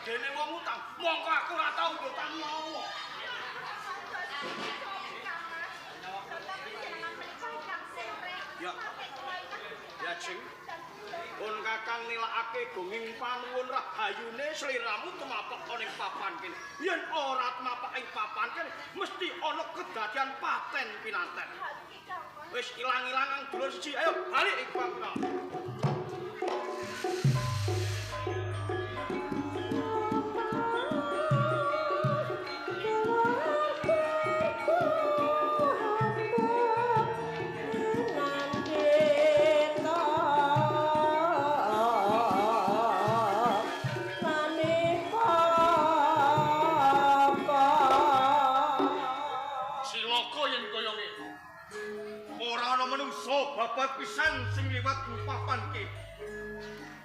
Dene wong utang, mongko aku ora tau ndutang nyawa. Ya. Ya, Jeng. Pun Kakang nilakake gonging panuwun rahayune sliramu tumapak ana ing papan kene. Yen ora tumapak ing papan kene, mesti ana kedadian paten pinanten. Wis ilang-ilangan dulur siji, ayo balik ing papan. Bapak pisan sing liwat papan ki.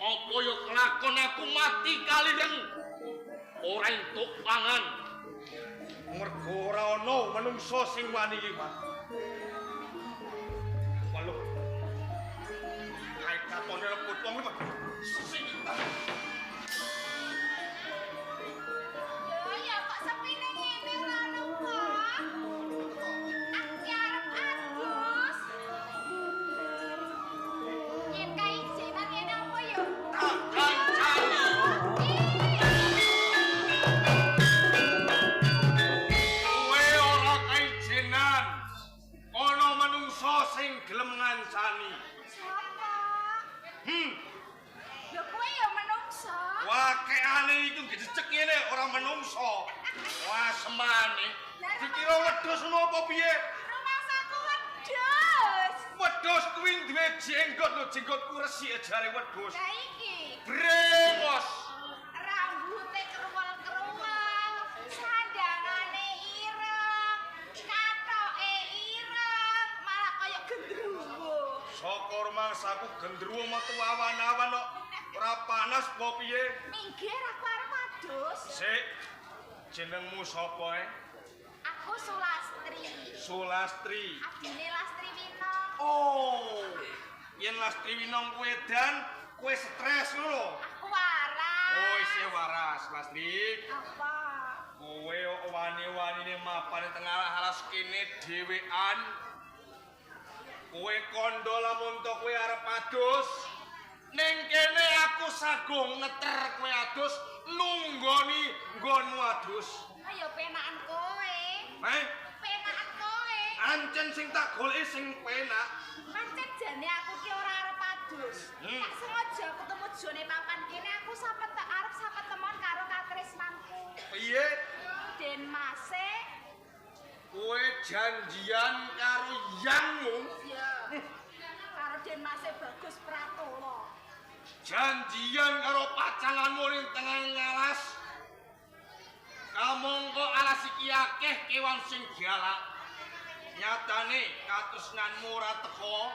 Apa ya kelakon aku mati kalireng ora entuk pangan. Mergo ora ana manungsa sing wani liwat. Waluh. Kae katone leput wong liwat. Sing ya kok sepine ngene ora ana wong. Aku ki arep adus. Yen kaijenan ngene apa ya? Tak kancane. Kowe ora kaijenan. Ana manungsa sing gelem ngancani. Sapa? Ya kowe ya menungsa. Wakeane iku gejecek ngene ora menungsa. Wah semane. Dikira wedhus ngono apa piye? Rumangsaku wedhus. Wedhus kuwi duwe jenggot lho, jenggotku resik jare wedhus. Lah iki Brengos. rambute keruwel-keruwel, sandangane ireng, katoke ireng, malah kaya gendruwo. Saka rumangsaku gendruwo metu awan-awan kok. Ora panas apa piye? Minggir aku arep adus. Sik. Jenengmu sapa e? Aku Sulastri. Sulastri. Adine Lastri Winong. Oh. Yen Lastri Winong kowe edan, kowe stres ngono lho. Aku waras. Oh, isih waras, Lastri. Apa? Kowe kok wani-wanine mapan tengah alas kene dhewean. Kowe kandha lamun to kowe arep adus. Ning kene aku sagung ngeter kowe adus, nunggoni nggonmu adus. Oh ya penakan kowe. Heh, Penakan kowe. ancen sing tak goleki sing penak. Pancen jane aku ki ora arep adus. Tak sengaja ketemu jone papan kene aku sampe tak arep sampe temon karo katresnanku. Piye? Den Mase. Kowe janjian karo yangmu? Ya. Karo Den Mase Bagus Pratolo. Janjian karo pacanganmu ning tengah ngalas. Kamangka alas iki akeh kewan sing galak. Nyatane katresnanmu ora teko.